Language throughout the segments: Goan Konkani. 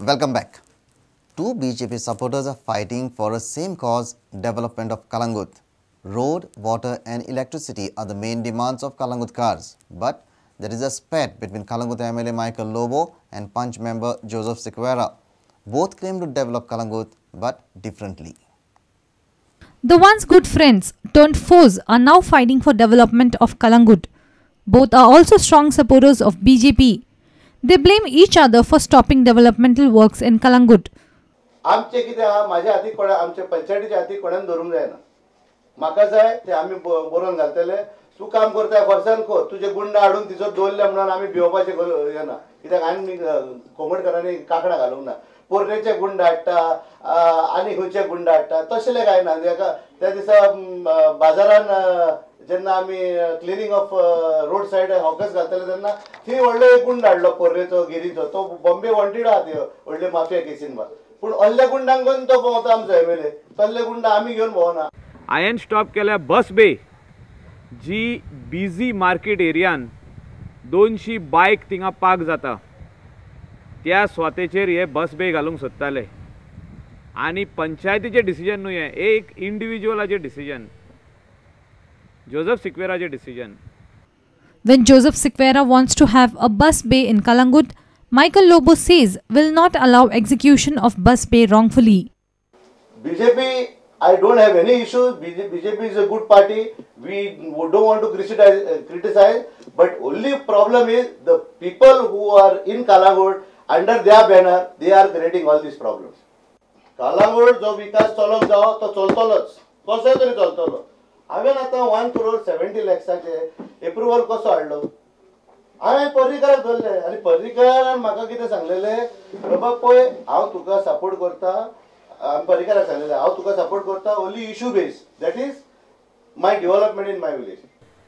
Welcome back. Two BJP supporters are fighting for a same cause, development of Calangute. Road, water and electricity are the main demands of Calangutkars. But there is a spat between Calangute MLA Michael Lobo and Panch member Joseph Sequeira. Both claim to develop Calangute, but differently. The once good friends turned foes are now fighting for development of Calangute. Both are also strong supporters of BJP. They blame each other for stopping developmental works in Calangute. आमचे कितें आहा म्हाज्या हाती कोणा आमचे पंचायतीच्या हाती कोणान धरूंक जायना. म्हाका जाय ते आमी बरोवन घालतले. तूं काम करताय फोर्सान कर, तुजे गुंडा हाडून तिचो दवरले म्हणून आमी भिवपाचें येना. कित्याक आमी कोमडकरांनी काकडां घालूंक ना. पोरणेचे गुंड हाडटा आनी खंयचे गुंड हाडटा तशें कांय ना. त्या दिसा बाजारान जेन्ना आमी cleaning of road side hawkers घालतले तेन्ना थंय व्हडलो एक गुंड हाडलो पोरणेचो गिरीचो, तो बॉम्बे वॉन्टेड आहा ते व्हडले माफिया केसीन बा. पूण असल्या गुंडांक घेवन तो भोंवता आमचो एमएलए, तसले गुंडा आमी घेवन भोंवना. हांवें स्टॉप केल्या बस बे जी बिजी मार्केट एरियान 200 बायक थिंगा पार्क जाता त्या सुवातेचेर हे बस बे घालूंक सोदताले. आनी पंचायतीचें डिसिजन न्हू हें, एक इंडिविज्युअलाचें डिसिजन, जोजफ सिक्वेराचें decision. When Joseph Sequeira wants to have a bus bay in Calangute, Michael Lobo says will not allow execution of bus bay wrongfully. BJP, I don't have any issues. BJP is a good party. We don't want to criticize, but only problem is the people who are in Calangute under their banner, they are creating all these problems. Calangute जो विकास चलोंक जावो तो चलतलोच, कसोय तरी चलतलो. हांवें आतां 1 crore 70 lakhsाचे एप्रुवल कसो हाडलो? हांवें पर्रीकराक धरले आनी पर्रीकरान म्हाका कितें सांगलेलें, बाबा पळय हांव तुका सपोर्ट करता. पर्रीकराक सांगलेलें हांव तुका सपोर्ट करता only issue base, that is my development in my village.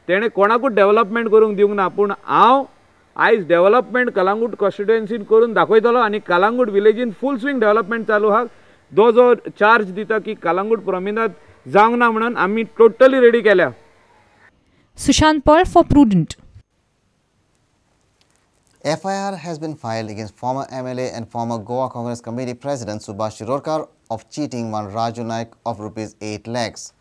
तेणें कोणाकूच डेव्हलपमेंट करूंक दिवंक ना, पूण हांव आयज डेव्हलपमेंट कलांगूट कॉन्स्टिट्युएन्सीन करून दाखयतलो आनी कलांगूट विलेजीन फूल स्विंग डेव्हलपमेंट चालू आहा. जो जो चार्ज दिता की कलांगूट प्रमिनाद जावंक ना म्हणून आमी टोटली रेडी केल्या. Sushant Paul for Prudent. FIR has been filed against former MLA and former Goa Congress Committee President Subhash Shirodkar of cheating one Raju Naik of rupees 8 lakhs.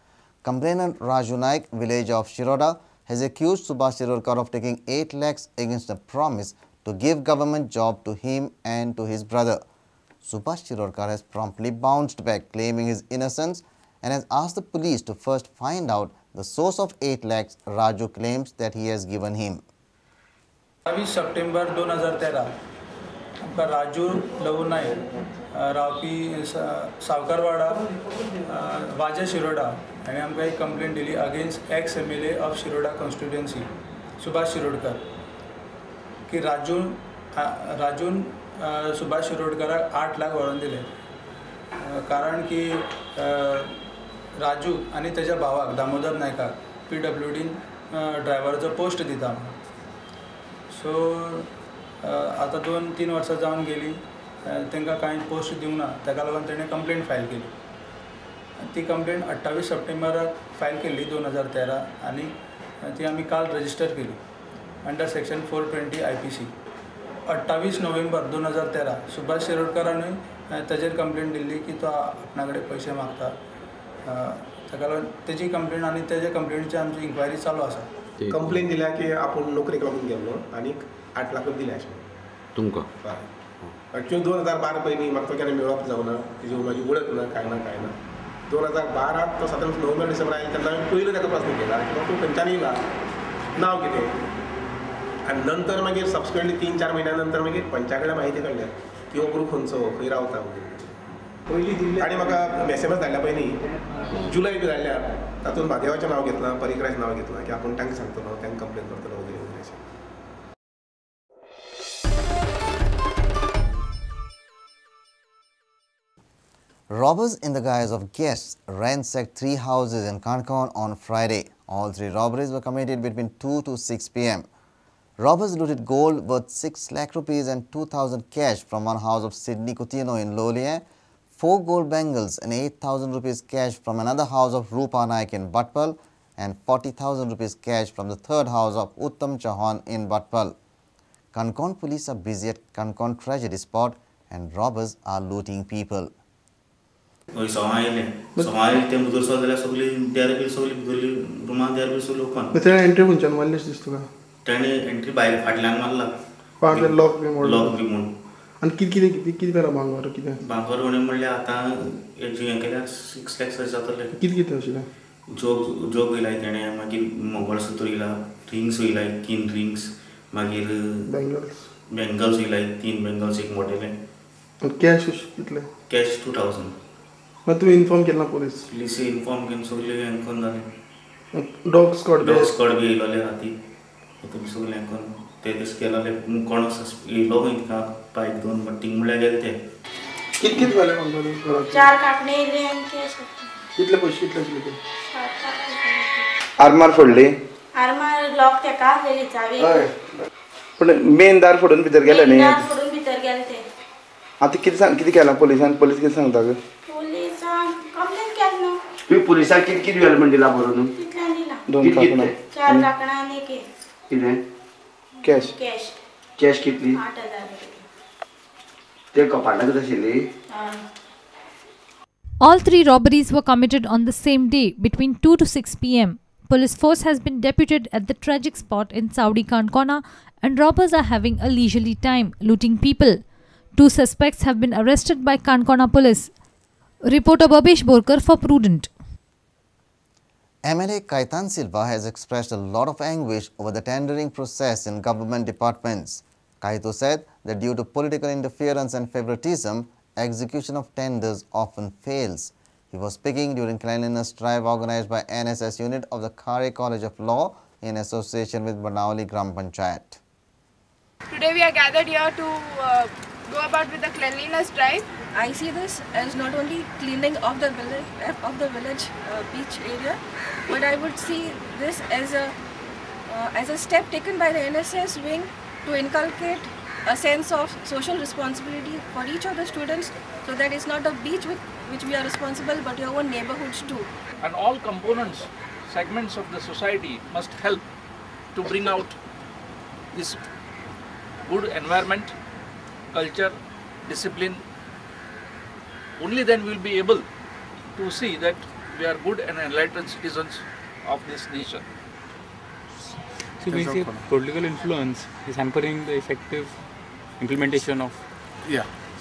Complainant Raju Naik, village of Shiroda, has accused Subhash Shirodkar of taking 8 lakhs against a promise to give government job to him and to his brother. Subhash Shirodkar has promptly bounced back, claiming his innocence, and has asked the police to first find out the source of 8 lakhs Raju claims that he has given him. 22 September 2013 आमकां राजू लवू नायक रावपी सावकारवाडा वाजे शिरोडा हाणें आमकां एक कंप्लेन दिली against ex MLA of Shiroda constituency Subhash Shirodkar की राजून सुभाष शिरोडकराक 8 लाख व्हरोन दिले, कारण की राजू आनी तेज्या भावाक दामोदर नायकाक PWDन ड्रायव्हराचो पोस्ट दिता. सो आतां 2-3 वर्सां जावन गेली, तांकां कांय पोस्ट दिवंक ना, ताका लागून तेणें कंप्लेन फायल केली. ती कंप्लेन 28 सप्टेंबराक फायल केल्ली 2013 आनी ती आमी काल रजिस्टर केली अंडर सेक्शन 420 IPC. 28 नोव्हेंबर 2013 सुभाष शिरोडकरानूय ताजेर कंप्लेन दिल्ली की तो आपणा कडेन पयशे मागता, ताका लागून तेजी कंप्लेन आनी तेजे कंप्लेनीची आमची इन्क्वायरी चालू आसा. कंप्लेन दिल्या की आपूण नोकरेक लागून गेल्लो आनी 8 लाख दिले अशें तुमकां. एक्चुअली 2012 पयलीं म्हाका तो केन्ना मेळप जावना, तेजी म्हाजी वळख ना, कांय ना कांय ना. 2012 तो सादारण नोव्हेंबर डिसेंबर आयलो तेन्ना हांवें पयलो ताका प्रस्न केला की तूं खंयच्यान येयला, नांव कितें, आनी नंतर मागीर सबसिक्वंटली 3-4 म्हयन्या नंतर मागीर पंचा कडल्यान म्हायती काडल्या की हो ग्रूप खंयचो, खंय रावता वगैरे. पयलीं आनी म्हाका एसएमएस धाडल्या पयलीं जुलय बी धाडल्या, तातूंत म्हादेवाचें नांव घेतलां, पर्रीकराचें नांव घेतलां की आपूण तांकां सांगतलो, तांकां कंप्लेन करतलो वगैरे वगैरे अशें. Robbers in the guise of guests ransacked 3 houses in Canacona on Friday. All 3 robberies were committed between 2 to 6 p.m. Robbers looted gold worth 6 lakh rupees and 2,000 cash from one house of Sidney Coutinho in Lolier, 4 gold bangles and 8,000 rupees cash from another house of Rupa Naik in Bhatpal, and 40,000 rupees cash from the third house of Uttam Chauhan in Bhatpal. Canacona police are busy at Canacona tragedy spot and robbers are looting people. सवां येयलें, सवां येयलें तें भितर सरलें जाल्यार सगळी देर बी सगळी भितरली रुमान देर बी सगळी ओपन. तेणें एंट्री खंयच्यान मारली दिसता तुका? तेणें एंट्री भायर फाटल्यान मारला, फाटल्यान लॉक बी मोडला, लॉक बी म्हूण. आनी कितें कितें कितें कितें केलां भांगर कितें? भांगर उणें म्हणल्यार आतां हें केल्यार 6 lakhs जातलें. कितें कितें आशिल्लें? जोग जोग येयलाय तेणें, मागीर मंगळसूत्र येयला, रिंग्स येयलाय 3 रिंग्स, मागीर बँगल्स बँगल्स येयलाय 3 बँगल्स एक मोटेलें. कॅश कितले? कॅश 2000. मागीर तुवें इन्फॉर्म केलें ना पुलीस? पुलीस इन्फॉर्म केवन सगळें हें करून जालें. डॉग स्क्वॉड डॉग स्क्वॉड बी येयलोले राती, तुमी सगळें हें करून ते तशें केलोले. कोण येयलो खंय थिंगा बायक घेवन बट थिंग म्हणल्यार गेले ते. कित कित जालें भांगर? 4 कांकणां येयलीं आनी कॅश. कितले पयशे कितले आशिल्ले ते? आरमार फोडली? आरमार लॉक तेका आसलेली चावी. हय, पूण मेन दार फोडून भितर गेले न्ही? दार फोडून भितर गेले ते. आतां कितें सांग, कितें केलां पुलिसान? पुलीस कितें सांगता ग? पुलिसान कंप्लेन केली न्हू. तुवें पुलिसाक कितें कितें व्हेलें म्हण दिलां बरोवन? तितल्यान दिलां. 2 कांकणां, 4 कांकणां आनी एक कितें कॅश? कॅश. कॅश कितली? 8000. ते कपाटाकच आशिल्ली? हय. All 3 robberies were committed on the same day between 2 to 6 p.m. Police force has been deputed at the tragic spot in Saudi Kankona and robbers are having a leisurely time looting people. 2 suspects have been arrested by Kankona police. Reporter Babesh Borkar for Prudent. MLA Kaitan Silva has expressed a lot of anguish over the tendering process in government departments. Kaito said that due to political interference and favoritism, execution of tenders often fails. He was speaking during cleanliness drive organized by NSS unit of the Khare College of Law in association with Banavali Gram Panchayat. Today we are gathered here to go about with the cleanliness drive. I see this as not only cleaning of the village beach area, but I would see this as a step taken by the NSS wing to inculcate a sense of social responsibility for each of the students, so that it's not a beach with which we are responsible, but your own neighborhoods too. And all components, segments of the society must help to bring out this good environment, culture, discipline. Only then we will be able to see that we are good and enlightened citizens of this nation. So basically, political influence is hampering the effective implementation of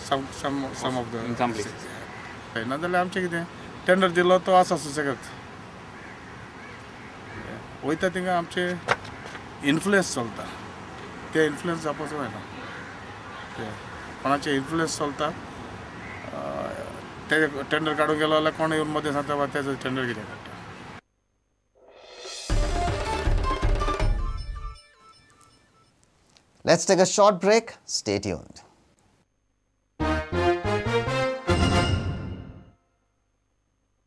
some of the in some places. ना जाल्यार आमचें कितें टेंडर दिलो तो आसा सुसेगाद वयता थिंगा आमचे इन्फ्लुएन्स चलता, ते इन्फ्लुएन्स जावपाचो जायना. कोणाचे इन्फ्लुएन्स चलता ते टेंडर काडूंक गेलो जाल्यार कोण येवन मदें सांगता तेजो टेंडर कितें काडटा. Let's take a short break. Stay tuned.